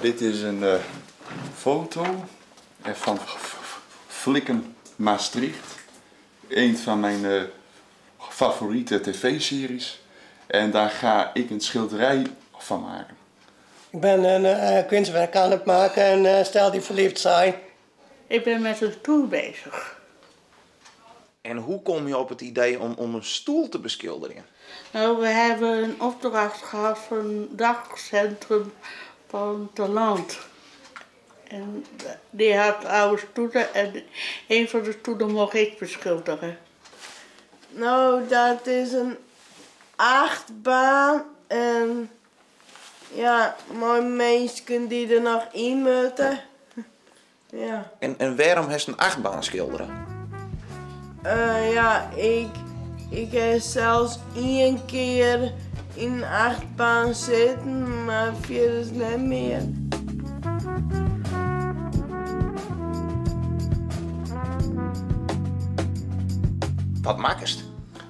Nou, dit is in foto fan Flikken Maastricht. Een van mijn favorite tv-series. En daar ga ik een schilderij van maken. Ik ben een kunstwerk aan het maken en stel die verliefd zijn. Ik ben met een stoel bezig. En hoe kom je op het idee om een stoel te beschilderen? Nou, we hebben een opdracht gehad van een dagcentrum van Talant. En die had oude stoelen en een van de stoelen mocht ik beschilderen. Nou, dat is een achtbaan en ja, mooi mensen die er nog in moeten. Ja. En waarom heeft een achtbaan schilderen? Ja, ik heb zelfs 1 keer in een achtbaan zitten, maar verder niet meer. Wat maakst?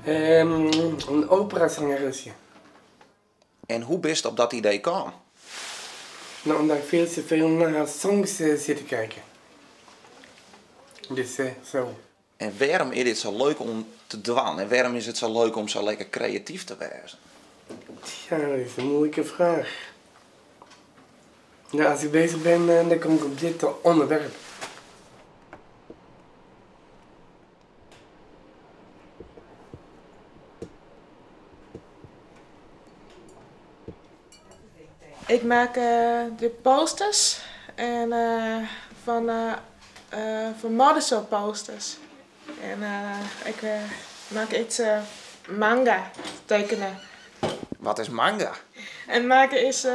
Een operazangeresje. En hoe bist op dat idee kwam? Nou, omdat ik veel te veel naar haar songs zit te kijken. Dus zo. En waarom is dit zo leuk om te doen? En waarom is het zo leuk om zo lekker creatief te wezen? Ja, dat is een moeilijke vraag. Nou, als ik bezig ben, dan kom ik op dit onderwerp. Ik maak de posters en van modeshow posters. En ik maak iets manga tekenen. Wat is manga? En maken is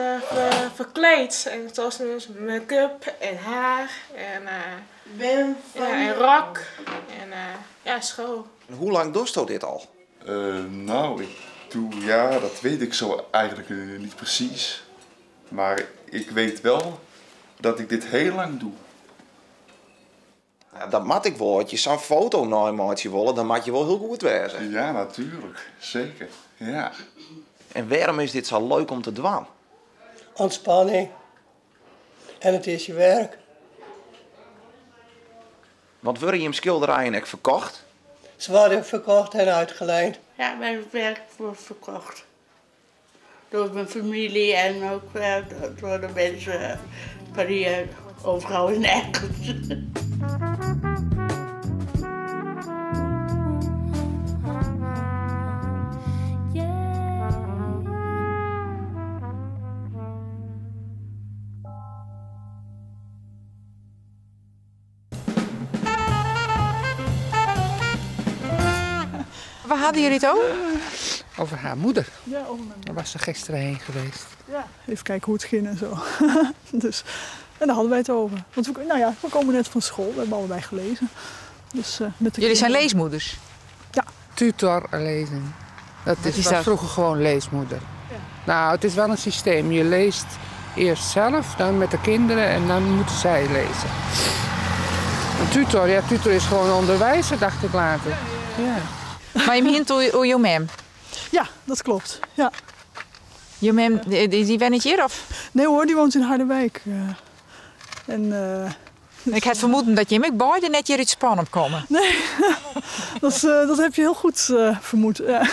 verkleed. En zoals make-up en haar en, ja, en rok en ja, school. En hoe lang doe je dit al? Nou, ik doe, ja, dat weet ik zo eigenlijk niet precies. Maar ik weet wel dat ik dit heel lang doe. Ja, dat mat ik wel. Als je zo'n foto namaatje willen, dan moet je wel heel goed wezen. Ja, natuurlijk. Zeker. Ja. En waarom is dit zo leuk om te doen? Ontspanning. En het is je werk. Want worden je hem schilderijen ook verkocht? Ze worden verkocht en uitgeleend. Ja, mijn werk wordt verkocht. Door mijn familie en ook door de mensen die overal in ergens. Waar hadden jullie het over? Over haar moeder. Ja, over mijn moeder. Daar was ze gisteren heen geweest. Ja, even kijken hoe het ging en zo. Dus, en daar hadden wij het over. Want we, nou ja, we komen net van school, we hebben allebei gelezen. Dus, met de jullie zijn kinderen. leesmoeders? Ja. Tutor lezen. Dat Wat is was dat? vroeger gewoon leesmoeder. Ja. Nou, het is wel een systeem. Je leest eerst zelf, dan met de kinderen en dan moeten zij lezen. Een tutor, ja, tutor is gewoon onderwijzer, dacht ik later. Ja, ja, ja. Ja. Maar je begint hoe je mem? Ja, dat klopt. Ja. Je mem, die woont hier of? Nee hoor, die woont in Harderwijk. En, ik had vermoeden dat je met beide net hier uit Spannum komen. Nee, dat heb je heel goed vermoed. Ja.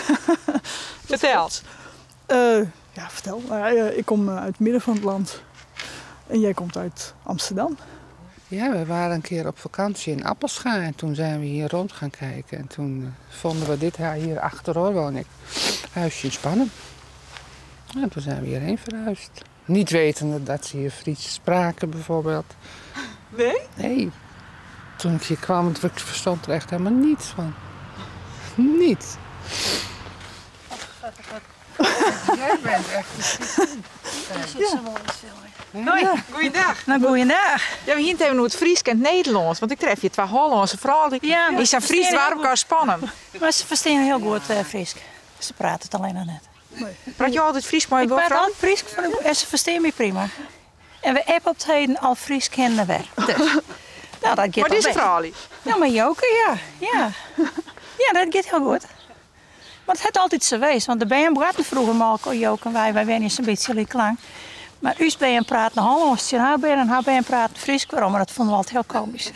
Vertel. Ja, vertel. Ik kom uit het midden van het land en jij komt uit Amsterdam. Ja, we waren een keer op vakantie in Appelscha en toen zijn we hier rond gaan kijken. En toen vonden we dit hier achterhoor woon ik, huisje in Spannum. En toen zijn we hierheen verhuisd. Niet wetende dat ze hier Fries spraken bijvoorbeeld. Nee? Nee. Toen ik hier kwam, ik verstond er echt helemaal niets van. Niets. Jij bent echt een Ja. Hoi, goeiedag. Nou, goeiedag. Ja, we hier even hoe het Fries kent Nederlands, want ik tref je twee Hollandse vrouwen. Ja, die zijn Fries waarom elkaar spannen. Maar ze verstaan heel goed Fries. Ze praten het alleen nog net. Nee. Praat je altijd Fries, maar je Ik praat altijd Fries en ze verstaan me prima. En we hebben op het heden al Fries kennen weer. Dus. Nou, dat gaat Maar deze vrouw? Ja, maar Joke, ja. Ja. Ja, dat gaat heel goed. Maar het had altijd zo geweest, want de bijen brachten vroeger Marco, Joke en wij, wij werden een beetje lang. Mar ús bern praten Hollânsk tsjin har bern en har bern praten Frysk werom, mar dat fûnen we altyd hiel komysk.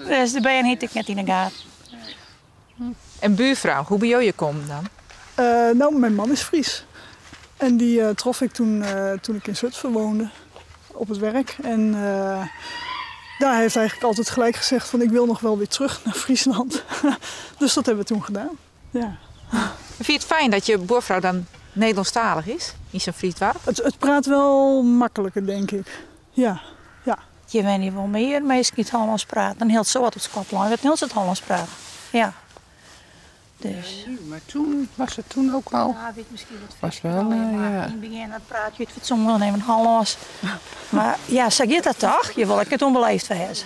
Dus de bern hiene it ek net yn 'e gaten. En buurfrou, hoe binne jo hjir kommen dan? No, mijn man is Fries. En die trof ik toen, toen ik in Zutphen woonde, op het werk. En daar hij heeft eigenlijk altijd gelijk gezegd van ik wil nog wel weer terug naar Friesland. Dus dat hebben we toen gedaan. Ja. Fynje it fijn dat je buorfrou dan Nederlânsktalich is yn sa'n Frysk doarp? Het praat wel makkelijker, denk ik. Ja. Hjir wenje wol mear minsken dy't Hollânsk prate. In hiel soad op Skotlân wurdt hiel soad Hollânsk praat. Ja. Dus. Ja, nu, maar toen was het toen ook al. Ja, weet miskien wat Was wel, maar ja. Yn it begjin dan praat je it fatsoenlik even Hollânsk. Mar ja, sa giet dat toch? Je wol ek net ûnbeleefd wêze.